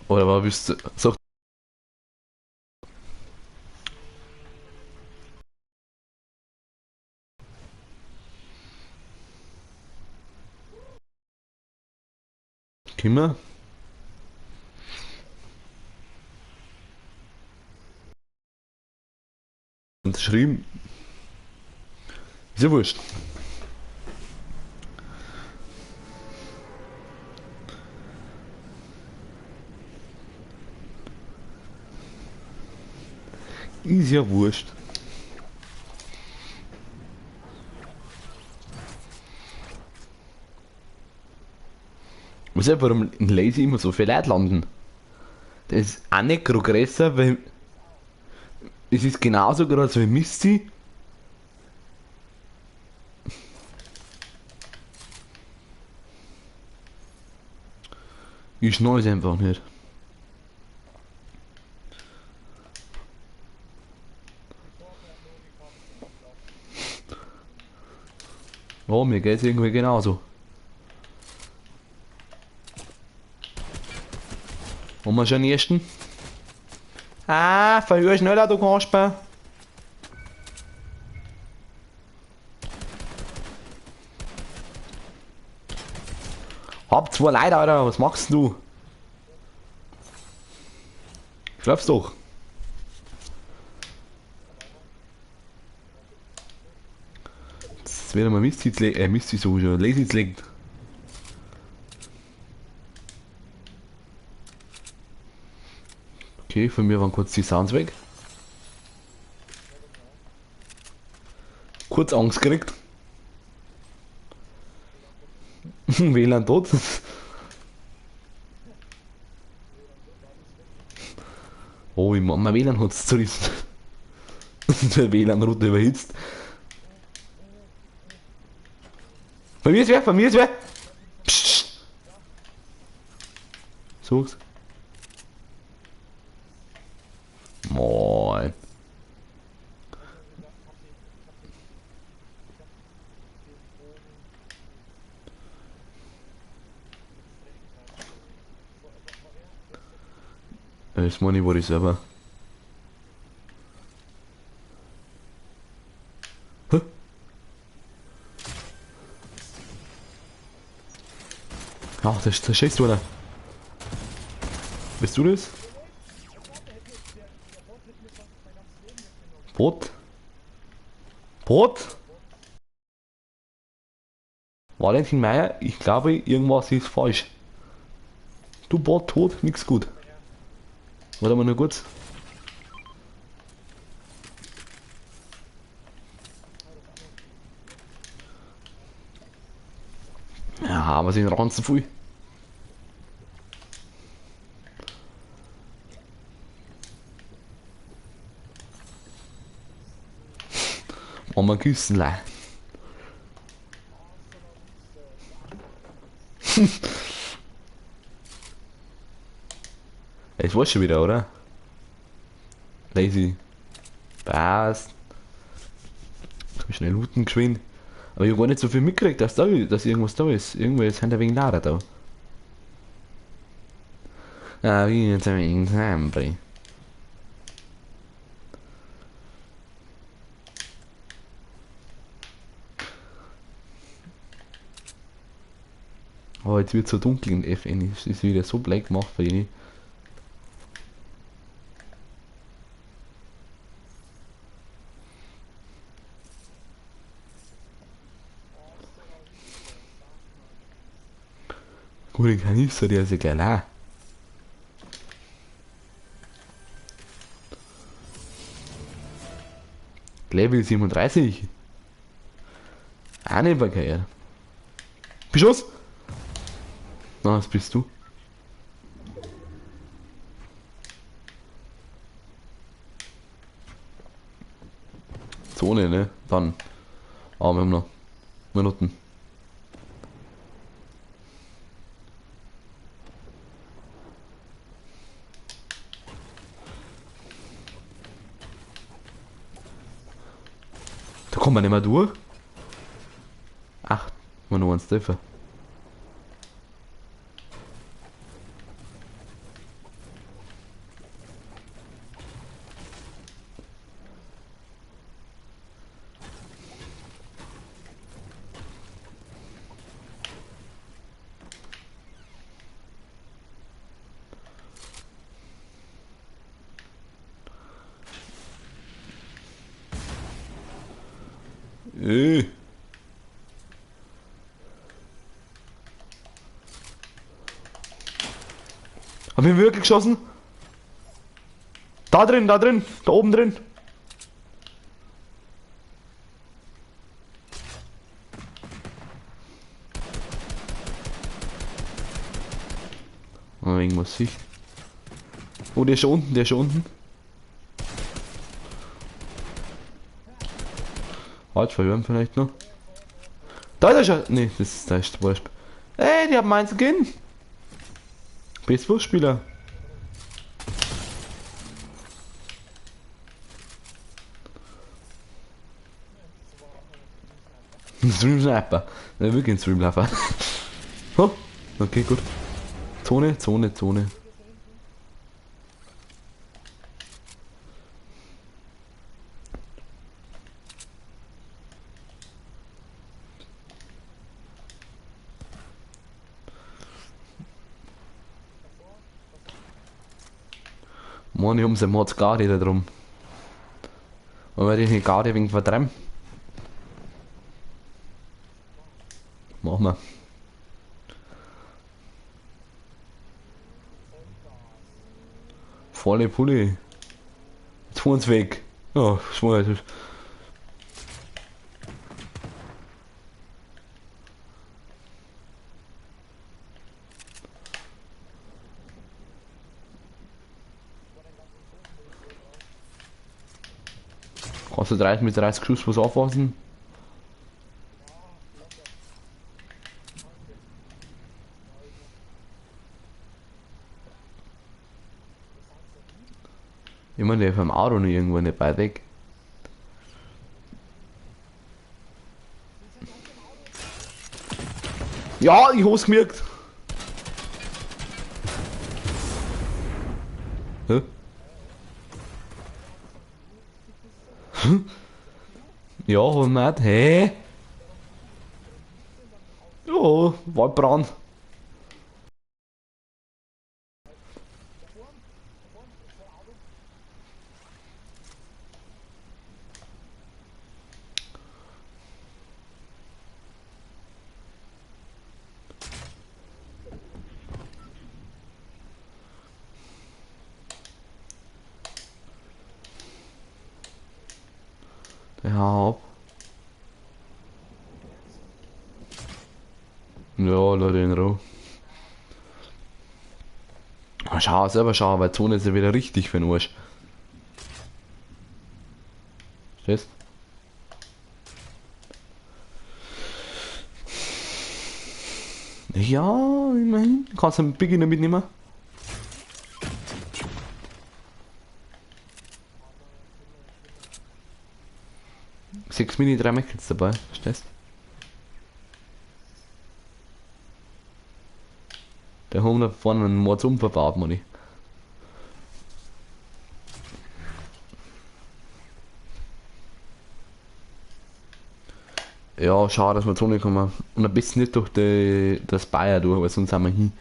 Oder was bist du? Sag. Kimmer? Unterschrieben. Ist ja wurscht. Ist ja wurscht. Weiß ja, warum in Lazy immer so viele Leute landen. Das ist auch nicht größer, weil es ist genauso groß wie Misty. Ich schnall es einfach nicht. Oh, mir geht's irgendwie genauso. Haben wir schon den ersten? Ah, verhör schneller, du Kasper. Hab zwei Leute, Alter, was machst du? Glaubst doch. Jetzt wird mal Mist, Mist so schon, Lazy legt. Okay, von mir waren kurz die Sounds weg. Kurz Angst gekriegt. WLAN tot. Oh, ich mein WLAN hat's zerrissen. Der WLAN-Router überhitzt. Bei mir ist wer, bei mir ist wer. Psst. Such's. Moin. Das meine ich, war ich selber. Hä? Ach, da schießt einer. Bist du das? Brot? Brot? Valentin Meyer, ich glaube, irgendwas ist falsch. Du Bot tot, nix gut. Warte mal nur kurz. Ja, aber sind ran zu früh. Oh, man Küssenlei. Es war schon wieder, oder? Lazy. Passt. Komm schnell looten geschwind. Aber ich hab gar nicht so viel mitgekriegt, dass irgendwas da ist. Irgendwo sind da wegen Lader da. Ah, wie jetzt wegen sempre. Oh, jetzt wird so dunkel in FN. Es ist wieder so black gemacht für ihn. Gut, den Kanister, der ist ja gleich auch. Level 37. Auch nicht verkehrt. Beschuss! Na, was bist du? Zone, ne? Dann. Ah, wir haben noch Minuten. Da kommt man nicht mehr durch. Ach, man nur eins dürfen. Ey. Haben wir wirklich geschossen? Da drin, da oben drin. Oh, irgendwas Sicht. Oh, der ist schon unten, der ist schon unten. Halt, verhören vielleicht noch. Da ist er schon. Nee, das ist, da ist der Beispiel. Ey, die haben meins Skin. PS4-Spieler. Stream Sniper. Ne, wirklich ein Streamlaufer. Oh, okay, gut. Zone, Zone, Zone. Mann, ich hab sie Mords Garde da drum. Und weil ich die Garde wegen vertreiben. Machen wir. Volle Pulle. Jetzt fahren sie weg. Ja, schmal. Kannst du 30 mit 30 Schuss was anfassen? Ich meine, der ist vom Auto noch irgendwo nicht weit weg. Ja, ich hab's gemerkt. Hä? Hm? Ja, hab ich mir. Hä? Ja, Waldbrand. Ja, ab. Ja, lass den Ruhe. Schau, selber schauen, weil die Zone ist ja wieder richtig für den Arsch. Verstehst? Ja, immerhin. Kannst du einen Biggie noch mitnehmen? Sechs Mini, 3 Medkits dabei, verstehst? Der haben da vorne einen Mordsum verbaut, Manni. Ja, schade, dass wir Zone kommen. Und ein bisschen nicht durch die, das Bayer durch, weil sonst sind wir hin.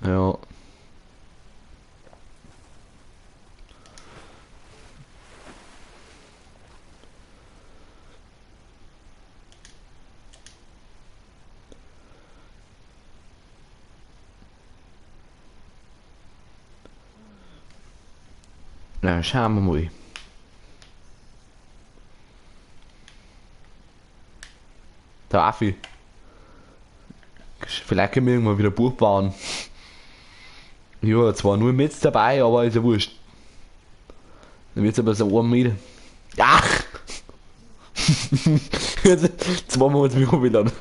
Ja. Na, schauen wir mal. Der Affi. Vielleicht können wir irgendwann wieder Buch bauen. Ja, zwar nur Metz dabei, aber ist ja wurscht. Dann wird's aber so ein Meter. Ach! Zweimal hat's mich umgeladen.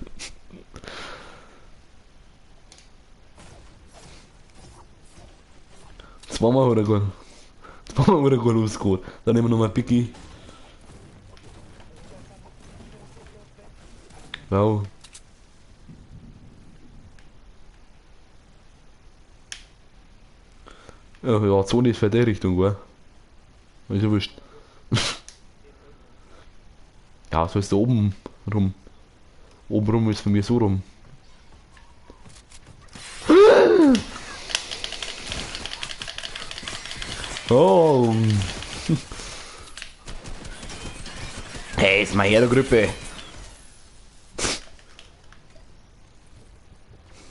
Zweimal hat er gut. Zweimal hat er gut losgeholt. Dann nehmen wir nochmal Biggie. Wow. Ja, ja, Zone ist für die Richtung, gell? Ist ja wurscht. Ja, so ist da oben rum. Oben rum ist für mich so rum. Oh. Hey, ist meine Gruppe.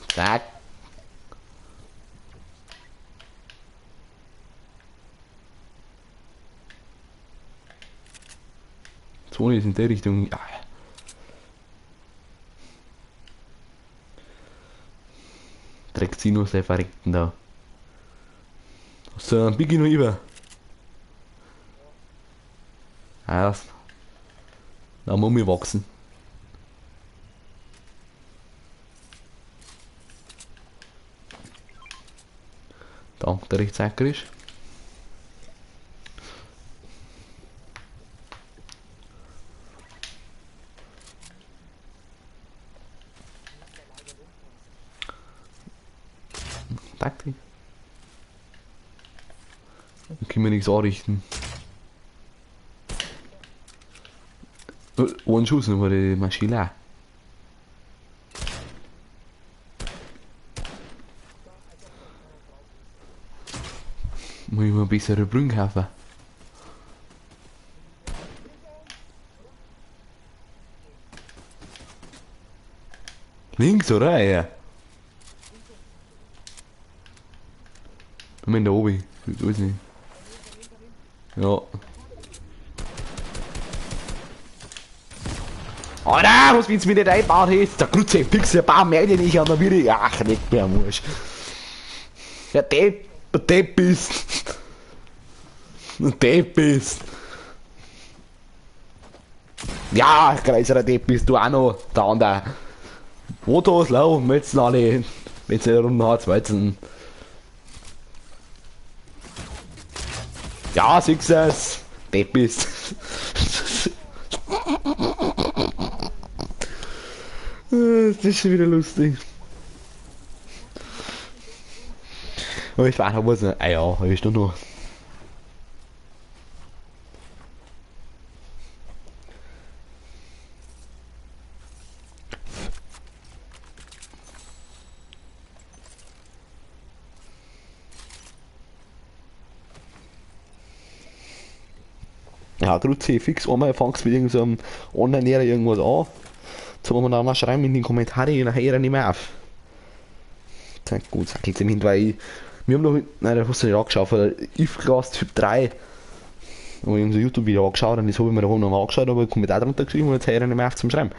Zack. Zone ist in der Richtung. Ja. Dreck Sinus, der Verreckten da. Hast du einen Biggie noch über? Ah, das. Da muss ich wachsen. Da, der Rechtsacker ist. Taktik. Dann können wir nichts anrichten. Einen Schuss noch war die Maschine. Muss ich mir eine bessere Brille kaufen. Links, oder? Ja. Ich bin da oben. Ich weiß nicht. Ja. Alter, was willst du mir nicht einbauen? Hey, der Kruzifix, ein paar mehr nicht, aber wieder. Ach, nicht mehr muss. Ja, Depp, Depp bist. Depp bist. Ja, größerer Depp bist du auch noch. Da und da. Fotos, lau, Mützen alle. Wenn sie rumhaut, Weizen. Ja, Sixers. Depp bist. Das ist schon wieder lustig. Aber ich war noch was. Ah ja, halbe Stunde noch. Ja, Kruzifix, einmal fangst mit irgendeinem Online-Lehrer irgendwas an. Jetzt wir dann mal schreiben in die Kommentare, nachher nicht mehr auf. Gut, sag ich hin, weil wir haben noch, nein, da hast du nicht angeschaut, weil If-Class Typ 3, wo ich unser YouTube-Video angeschaut und das habe ich mir daheim noch mal angeschaut, aber einen Kommentar drunter geschrieben und jetzt höre ich nicht mehr auf zum Schreiben.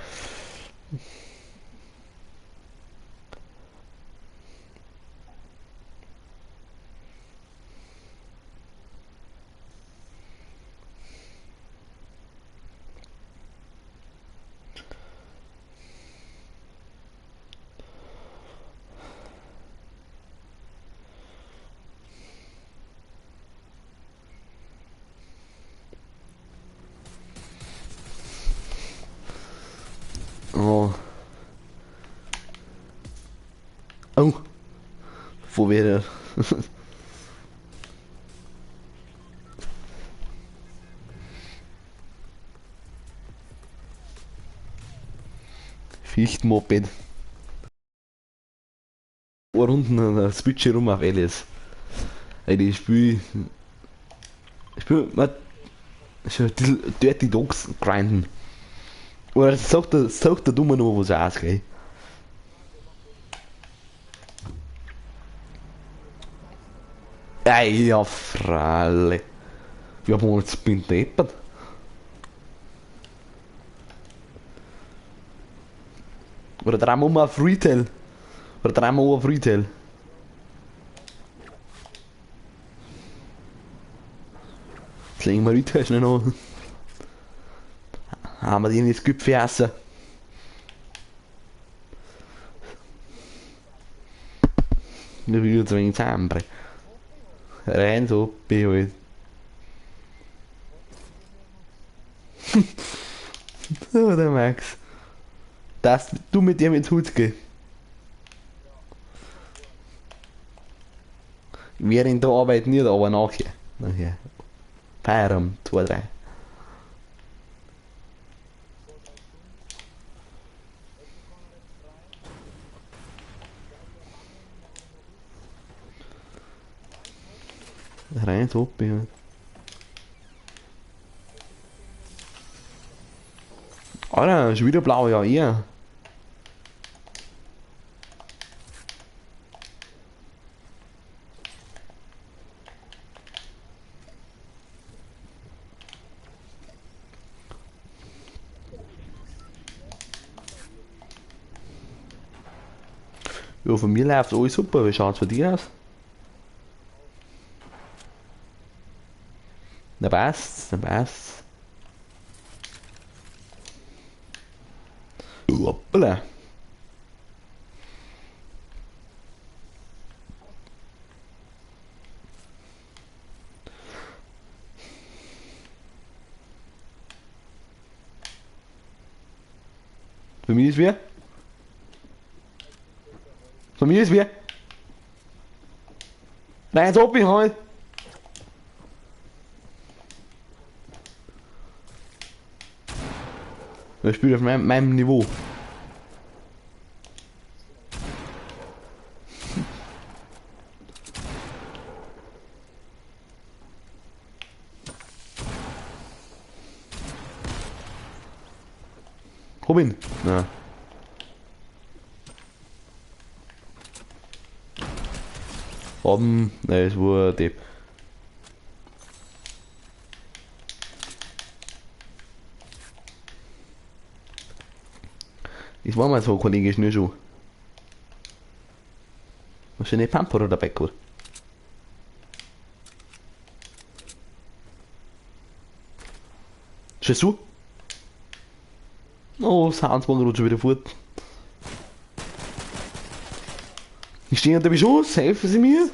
Oh. Oh. Wo wäre? Fichtmoped. Runden an der Switch rum auf alles. Ey, ich spiel. Ich spiel. Schon ein bisschen Dirty Dogs grinden. Oder sagt der Dumme noch was aus, gell? Ey, ja, freilich. Wir haben uns bin deppert. Oder drehen wir um auf Retail. Oder drehen wir um auf Retail. Jetzt legen wir Retail schnell noch. Haben wir die ins Gipfel essen. Da will ich jetzt ein wenig zusammenbringen. Rein so, bin halt. So, der Max. Dass du mit dem ins Hut gehst. Während der Arbeit nicht, aber nachher. Nachher. Feierabend, 2, 3. Rein so, ja. Alter, schon wieder blau, ja, eher. Ja, von mir läuft alles super. Wie schaut's von dir aus? Na passt's, na passt's. Hoppala. Für mich ist wer? Von mir ist wer? Nein, so bin ich halt. Er spielt auf meinem Niveau. Robin. Na. Robben, ne, es war Depp. Das war mal so, Kollege Schnürschuh. Hast du eine Pampe oder dabei gehabt? Schießt du? Oh, das Hans war gerade schon wieder fort. Ich stehe unter Beschuss, helfen Sie mir?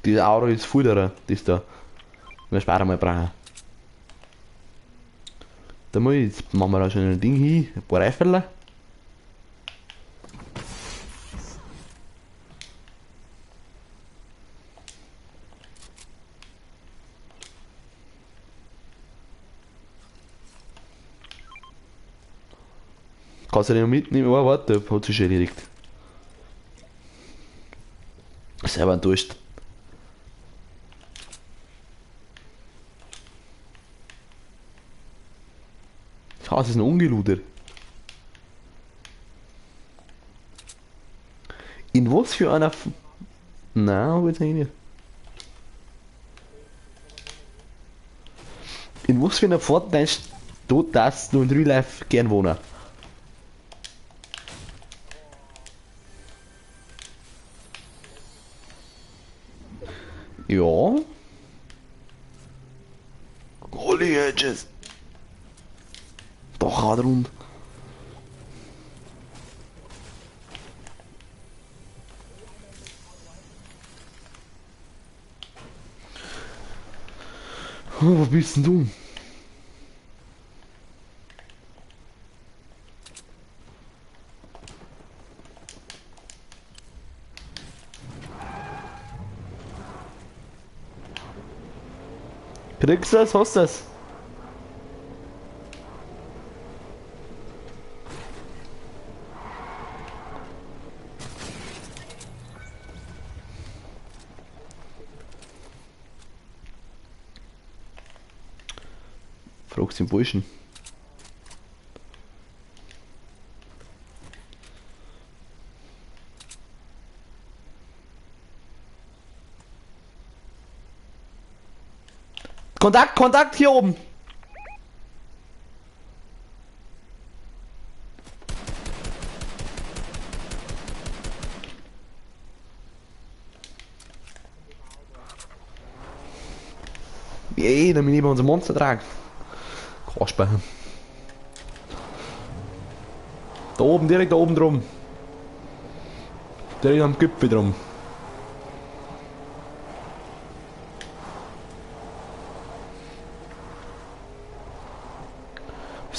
Diese Auto ist voll da, das da. Wir sparen mal brauchen. Da muss ich, jetzt machen wir da schon ein Ding hin, ein paar Reiferle. Kannst du den noch mitnehmen? Oh, warte, hat sich schon erledigt. Selber enttäuscht. Das Haus ist noch ungeludert. In was für einer... Nein, hab ich jetzt eigentlich nicht. In was für einer Fortnite-Stadt darfst du in Real Life gern wohnen? Ja. Holy Hedges. Doch, hat rund. Oh, wo bist denn du? Kriegst du das? Hast du das? Fragst den Burschen. Kontakt, Kontakt hier oben. Ey, damit nehmen wir unser Monster tragen. Kasper. Da oben, direkt da oben drum. Direkt am Gipfel drum.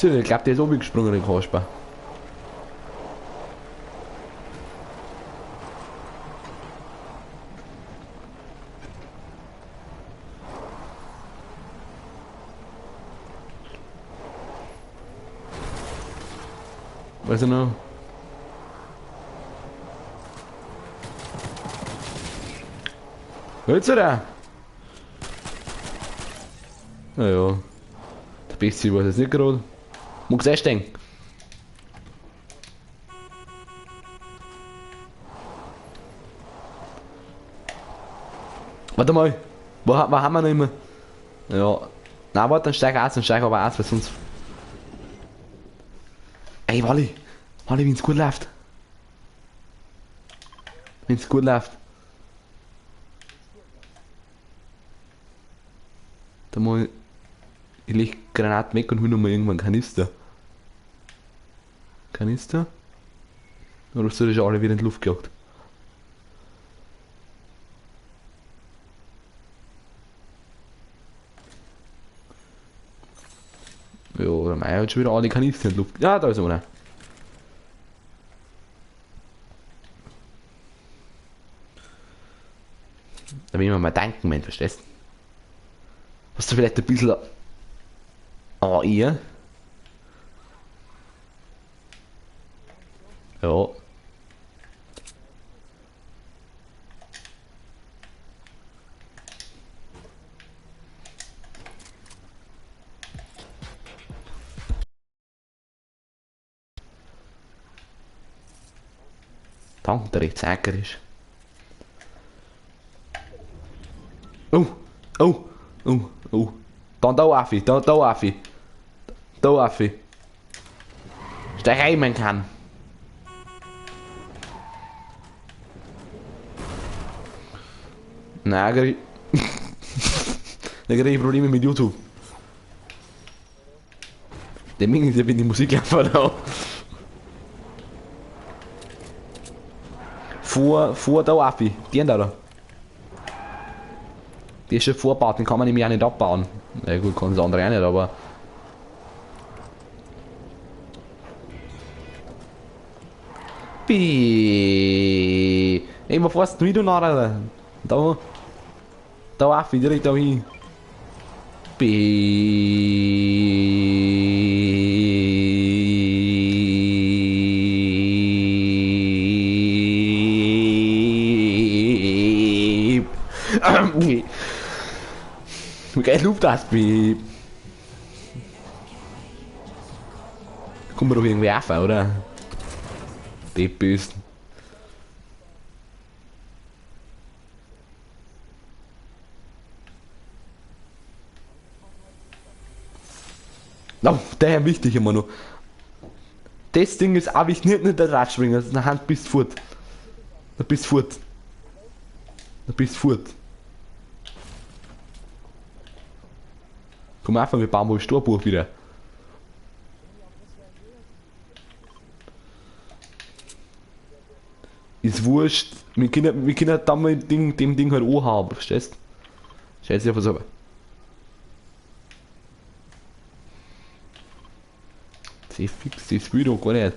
Ich glaube, der ist oben gesprungen, der Kasper. Weiß ich noch. Willst du da? Naja. Der Beste weiß jetzt nicht gerade. Magst du einsteigen? Warte mal. Wo haben wir noch immer? Ja. Na, warte, dann steig aus, dann steig aber aus, weil sonst. Ey, Wally! Wally, wenn's gut läuft. Wenn's gut läuft. Da mal. Ich leg Granaten weg und hol noch mal irgendwann Kanister. Kanister? Oder hast du das schon alle wieder in die Luft gejagt? Ja, der Meier hat schon wieder alle Kanister in die Luft. Ja, da ist einer. Da will ich mir mal danken, Mensch, verstehst du? Hast du vielleicht ein bisschen. Oh, ihr? Ja. Dank, der recht zecker ist. Oh, oh, oh, oh. Dann da auf, da auf. Da auf. Steig rein, man kann. Nein, da krieg ich Probleme mit YouTube. Der Ming ist ja, wenn die Musik einfach da. Vor da auf, die da. Die ist schon vorgebaut, den kann man nämlich auch nicht abbauen. Na gut, kann das andere auch nicht, aber. Ey, wo fährst du wieder nach, Alter? Da. Da auf, direkt da hin. Wie geil Luft das, Piep. Kommen wir doch irgendwie auf, oder? Die Bösen. No, der ist wichtig immer noch. Das Ding ist auch wichtig, nicht der Drahtspringer, das ist eine Hand bis fort. Da bist fort. Da bist fort. Komm einfach, wir bauen wohl Storbuch wieder. Ist wurscht. Wir können dann mal dem Ding halt auch haben, verstehst du? Scheiße, ich auf. Das fix, das will doch gar nicht.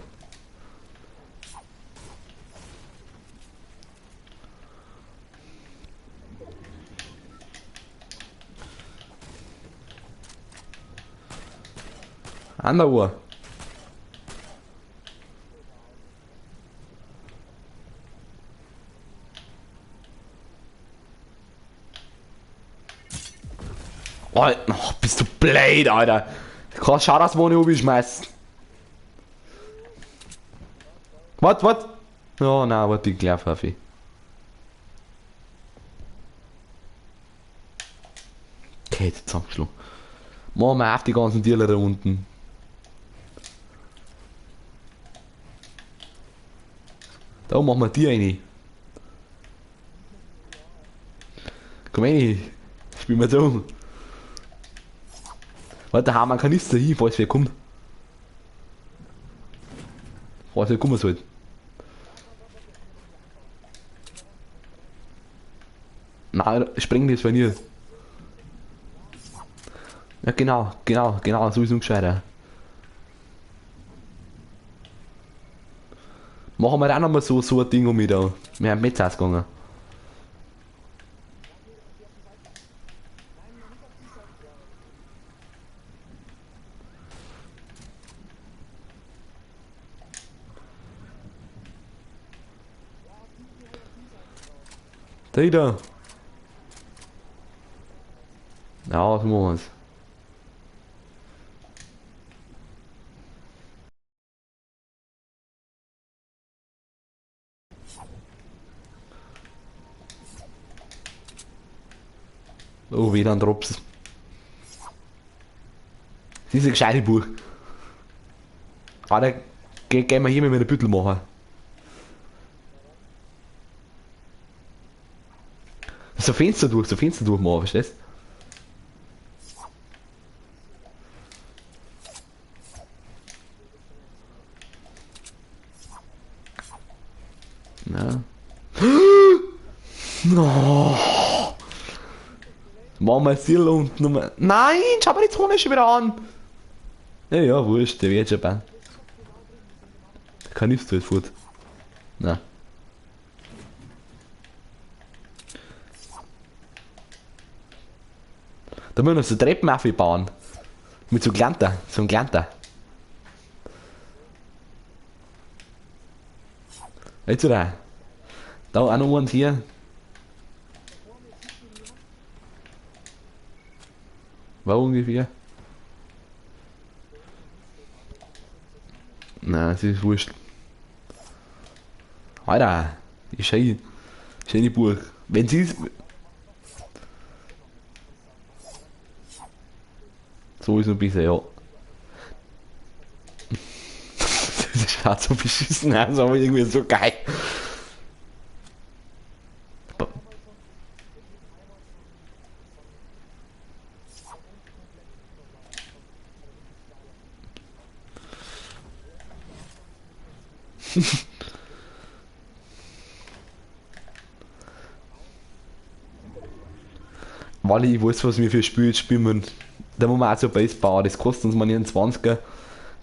An der Uhr. Oh, bist du blöd, Alter. Schau, dass wir nicht schmeißen. Warte, warte. Oh nein, warte, ich glaube, Hafi. Okay, jetzt zusammengeschlagen. Machen wir auf die ganzen Dealer da unten. Da machen wir die rein. Komm rein. Spielen wir so. Warte, da haben wir einen Kanister hin, falls wer kommt. Falls wer kommen sollte. Nein, springen das bei mir. Ja, genau, genau, genau, so ist es gescheiter. Machen wir auch nochmal so ein Ding um mich da. Wir haben Metz ausgegangen. Da da. Ja, so machen wir's. Oh, wieder ein Drops. Das ist ein gescheites Buch. Ah, da gehen wir hier mit einem Büttel machen. So Fenster durch, so Fenster durchmachen, verstehst du? Na. No. Machen wir Ziel und Nummer. Nein, schau mal die Zone schon wieder an! Ja, ja, wurscht, der wird schon bei. Kann nichts tun, fort. Na. Da müssen wir so Treppen aufbauen. Mit so Glanter, so einem Glanter. Jetzt oder? Da auch noch eins hier. War ungefähr? Nein, es ist wurscht. Alter, ist schön. Schöne Burg. Wenn sie es. So ist ein bisschen, ja. Das schaut so beschissen aus, aber irgendwie so geil. Wally, ich weiß, was wir für Spiel jetzt spielen müssen. Da muss man auch so Base bauen, das kostet uns mal einen 20er.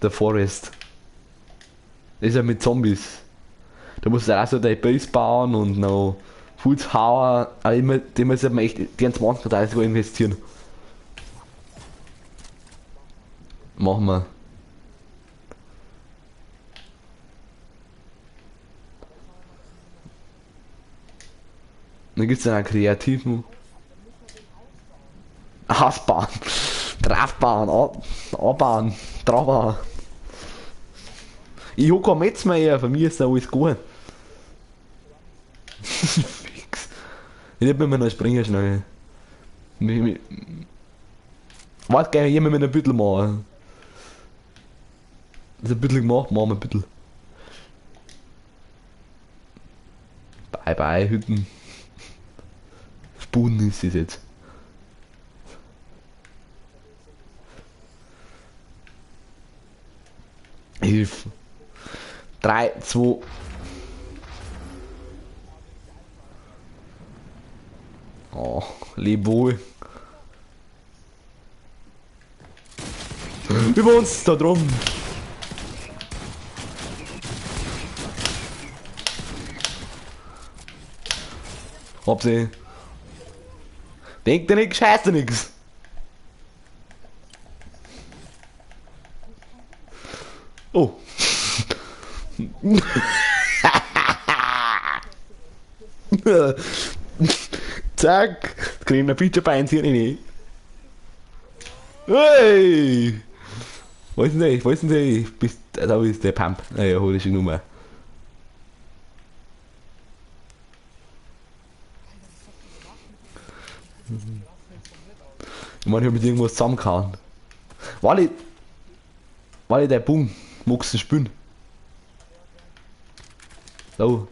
Der Forest. Das ist ja mit Zombies. Da musst du auch so deine Base bauen und noch Fuß hauen. Aber immer, dem muss man echt den 20er 30 Euro investieren. Machen wir. Dann gibt es einen kreativen Hausbahn, Draufbahn, Anbahn, Draufbahn. Ich hab kein Metz mehr, für mich ist da alles gut. Fix. Ich hab immer noch springen schnell. Warte, geh hier mit einem Büttel machen. Das ist ein Büttel gemacht, machen wir ein Büttel. Bye bye, Hütten. Spoon ist es jetzt. Hilf. 3, 2. Oh, leb wohl. Über uns da drum. Hab sie. Denkt dir nix, scheißt dir nix. Oh. Zack. Kriegen wir Feature bei uns hier rein. Hey! Wo ist denn der? Wo ist denn der? Bist, da ist der Pump. Naja, hol ich die Nummer. Ich meine, ich hab mit irgendwas zusammengehauen. Wally! Wally, der Boom. Magst du spielen? So.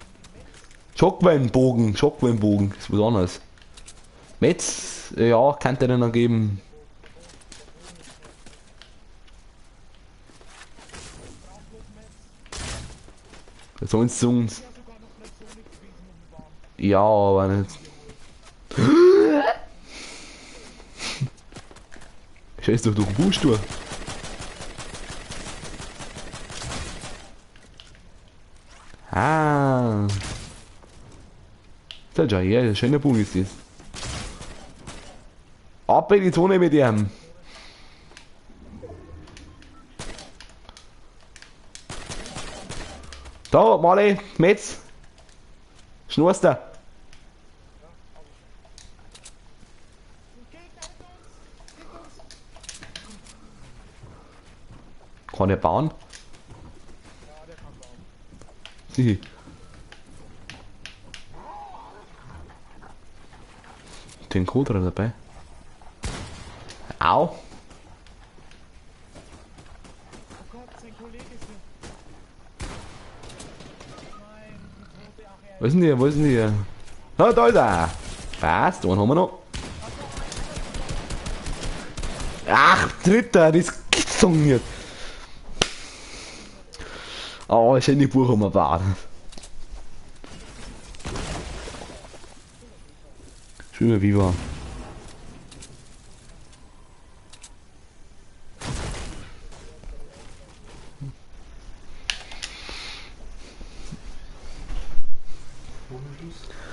Schockwellenbogen, Schockwellenbogen, ist was anderes. Metz, ja, kann der noch geben. Sonst zu uns. Ja, aber nicht. Scheiß doch durch den Busch durch. Ah. Das ist ja hier, ein schöner Bogen ist das. Ab in die Zone mit ihm. Da, Mali, Metz. Schnurst da. Kann der bauen? Ja, der kann bauen. Sie. Den Code dabei. Au. Oh Gott, sein Kollege ist hier. Nein, die tote, ach, er Wo ist denn die? Wo ist denn die? Ah, da ist er. Passt, einen haben wir noch. Ach, dritter, das gibt's doch nicht. Oh, schöne Buch haben wir gebaut. Schön, Viva.